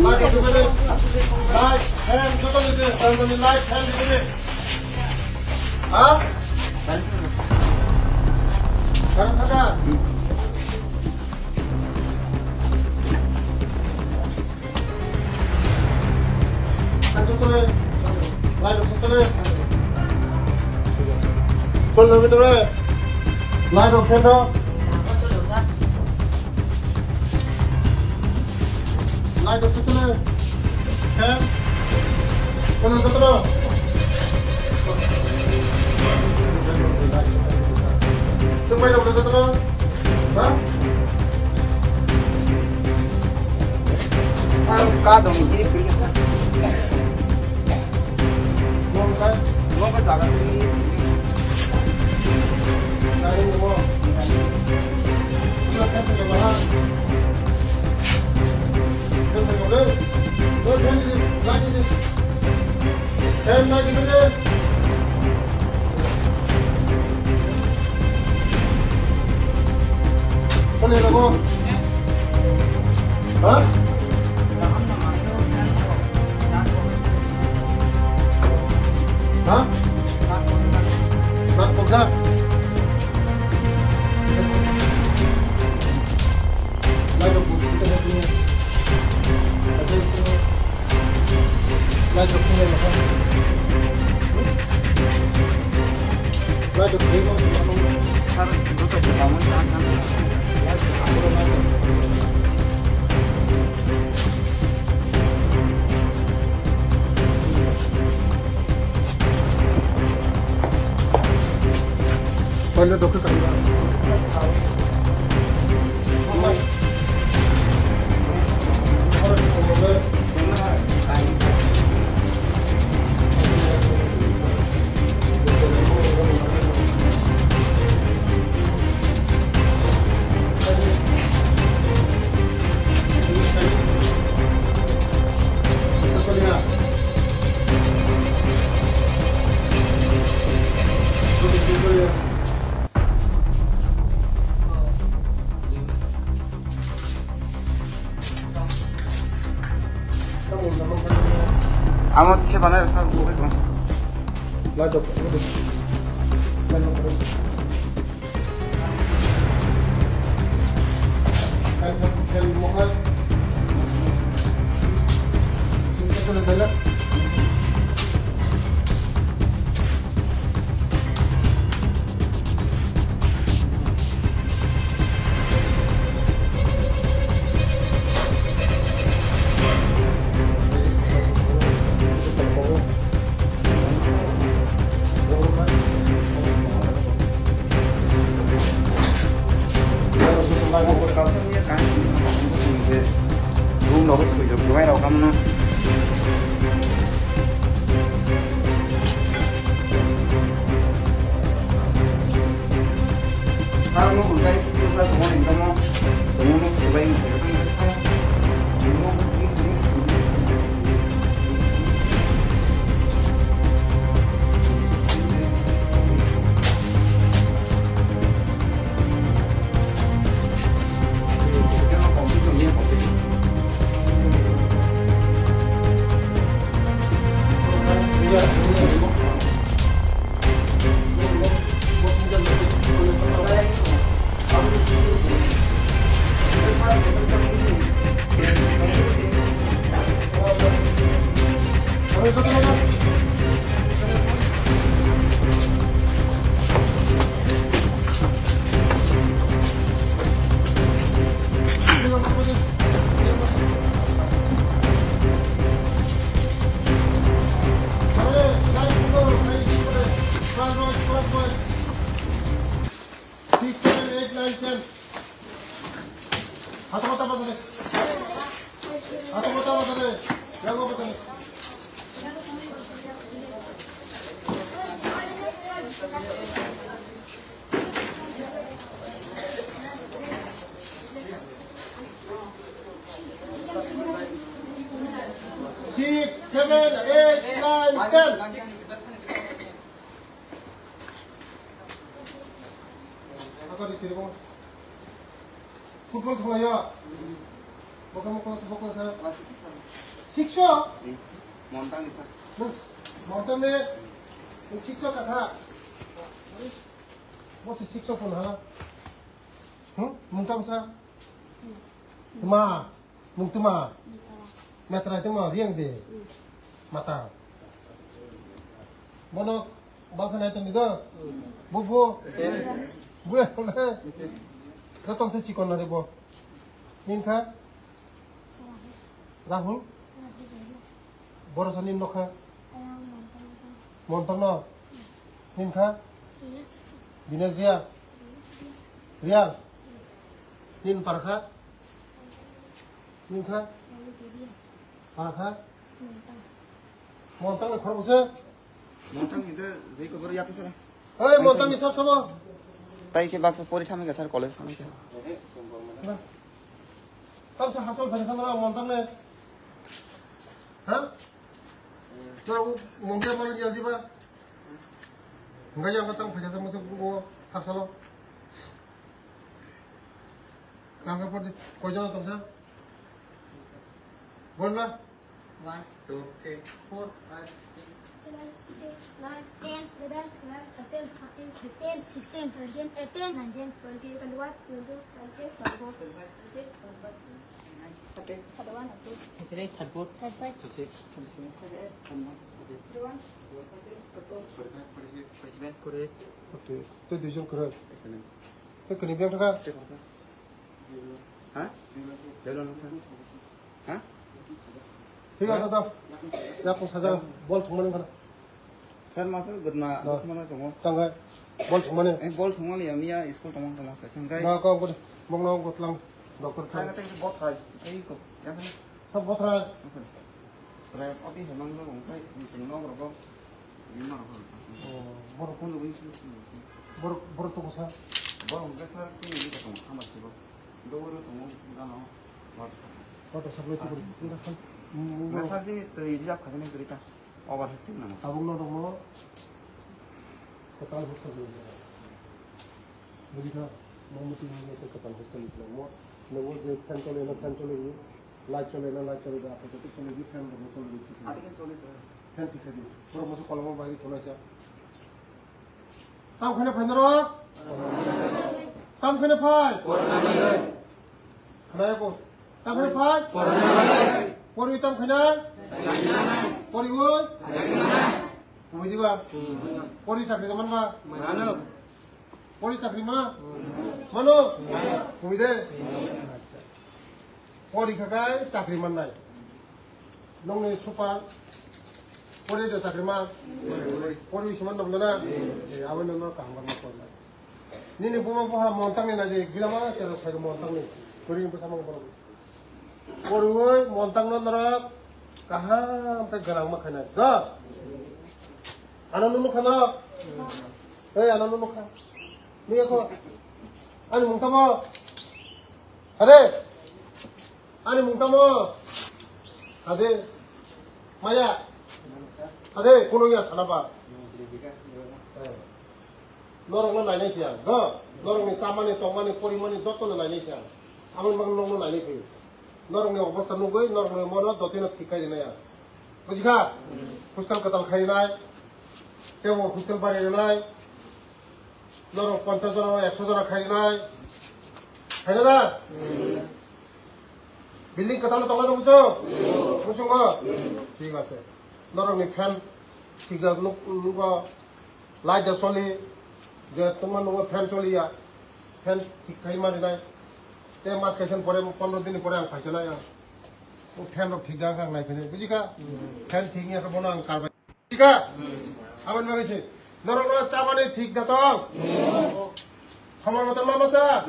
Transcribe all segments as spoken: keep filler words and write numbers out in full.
Light off করে দে। Light, fan, যত নিতে, fan, যত নিতে, light, fan দিয়ে দে। হ্যাঁ? Current থাকা? Fan চলে। Light off করে দে। চল না ভিতরে। Light off, fan off। Light off, fan. Fan off, jotono. Sumbai rok jotono. Ha? Ang kadong di. Mo ka? Mo ka jaga ni. Jaga ni mo. Ito ka jaga ha. Ito ka jaga. Ito ka jaga. Ito ka jaga. Ito ka jaga. Ha? Ha? Mat pokja. Lai dok, kita lihat ini. Lai dok sini, Mas. Lai dok sini, Mas. Sir, itu tuh bangun tangan. Amo khe banai rw sar bo khe tong. Room rok swijak kwbai rok kamna. Sir no hwnkhai puja tongmani tamo chwngno swbai wngkha. Six, seven, eight, nine, ten. Hato kota baja de. Hato kota baja de. Yago baja de. Six, seven, eight, nine, ten. Apa di sini, Bang? Football thanglaio. Bokha mo class, bo class ha? Class six, sir. Sikso? Montang ni sa. Bus, montang ne. Sikso kata. Bos sikso pun hala. Hmm? Montang sa. Ma, mung tuma. Metra tuma riang de. Mata. Bono bakhanai tong do. Bu bu. Bu. Ka tong sa sikon na de bo. Nini kha? Rahul? Borok sa nini nokha? Montang no? Nini kha? Dinesh Riang? Riang? Nini para kha? Nini kha? Para kha? Montang ni khorok se? Montang ni de jai ko bor yak se. Hei, montang ni sab sabo. Tai ke baksa pori thami ga sir college thami ke. Tam sa hasal phai sa na montang ne. Ha? Na u montang malu ya diba. Enggak ya batang phai sa masa ko hasalo. Kanga pori koi jana tam sa? Bol na. One, two, three, four, five, six, seven, eight, nine, ten, eleven, twelve, thirteen, fourteen, fifteen, sixteen, seventeen, eighteen, nineteen, twenty, twenty-one, twenty-two, twenty-three, twenty-four, twenty-five, twenty-six, twenty-seven, thirty-one, thirty-two, thirty-three, thirty-four, thirty-five, thirty-six, thirty-seven, thirty-eight, thirty-nine, thirty, thirty-one, thirty-two, thirty-three, thirty-four, thirty-five, forty-six, forty-seven, forty-eight, forty-nine, forty, tui duijon kwrwi. Kwrwi biyang thangkha? Ha? Debla nang sa. Ha? Thik ase, to. Yakung sajak bol thwngmani wngkha na. Sir, masa gotma, no. Gotma na tongo. Tangkha. Bol thwngmani. Eh, bol thwngmani ya, miya school tongmani tongma kaisa hwnkhe. No, kok, kok. Bongno gotlang. Doctor thang. Thang, thang, bot khai. Ei, kok. Yang khe. Sab bot khai. Prai oti hemang no wngkhai, wngkhai no rogo. Borok phone rwgwi sini sini sini. Borok, borok toko sa? Borok hwnkhe sir chini wngkha tongo hama sibo. Dogoro tongo gana o. Water supply. Water supply tuburi. Wngkha sir chini twi rijak khajaknai kwrwi ta. Overhead twi nang. Tabuk no tongo. Kwtal hostel ni. Bujikha, mo muti ni kwtal hostel ni. Mo, mo je fan chole na fan chole ni. Light chole na light chole da, apa itu chole di fan rok chole di. Ada kan chole tu. Fan tiga di. Pura masuk kolam bai itu nasa. Tam khana phai norok. Tam khana phai. Khana ya ko. Tam khana phai. Pori tam khana. Pori wo. Pori diba. Pori sakri teman ba. Pori chakri mana? Mano? Kumi de? Acha. Pori khakai chakri mannai. Nongni supa pori de chakri ma? Pori wi siman nabla na? Eh, abo no no kaham ma korna. Nini buma buha montang ni naji gilama chero khai montang ni. Pori ni bwsa mang borok. Porwi montang no norok kaham khe gwnang ma khainai. Ga? Ano nunu kha norok? Ei, ano nunu kha. Ni ko. Ani mung tamo? Ade. Ani mung tamo? Ade. Maya. Ade, kuno ya sana ba. Eh. Norok no nainai siya. Ga? Norok ni chamani, tongmani, porimani, joto no nainai siya. Amo bang norok no nainai phi. Norokni obostha nugwi norokni mono dotino thik khai rinai ang. Bujikha? Hostel kwtal khai rinai, tei bo hostel bari rinai. Norok ponchas jona, ekso jona khai rinai. Khaina da? Building kwtal no tongna muchung? Muchungo? Thik ase. Norokni fan thik jak nuk, nugo. Light da soli, je tongma nungo fan soliya, fan thik khai ma rinai. Te mas kaisa pore, pondro din pore ang phaisa nai ang. O fan rok thik da ang nai phai nai, bujikha? Fan thik ya bono ang karbai. Bujikha? Aboni bagwi se, norok no chamani thik da tong? Somoi moton ma masa?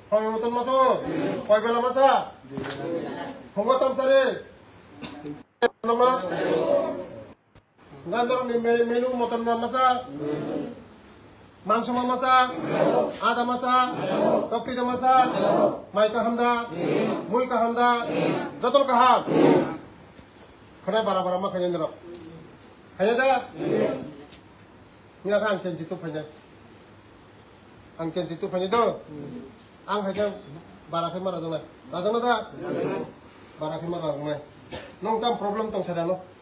Somoi moton masa? Koi bela masa? Phungo tamsari? Norok no? Gantorok ni me-, menu moton ma masa, mangso ma masa, ada masa, tokti da masa, mai kaham da, mui kaham da, joto kaham. Khana bara bara ma khanya norok. Khanya da? Nya kha ang kenchi tu phanya. Ang kenchi tu phanya do. Ang hai khe bara khai ma rajang nai. Rajang na da? Bara khai ma rajang nai. Nong tam problem tong sada no.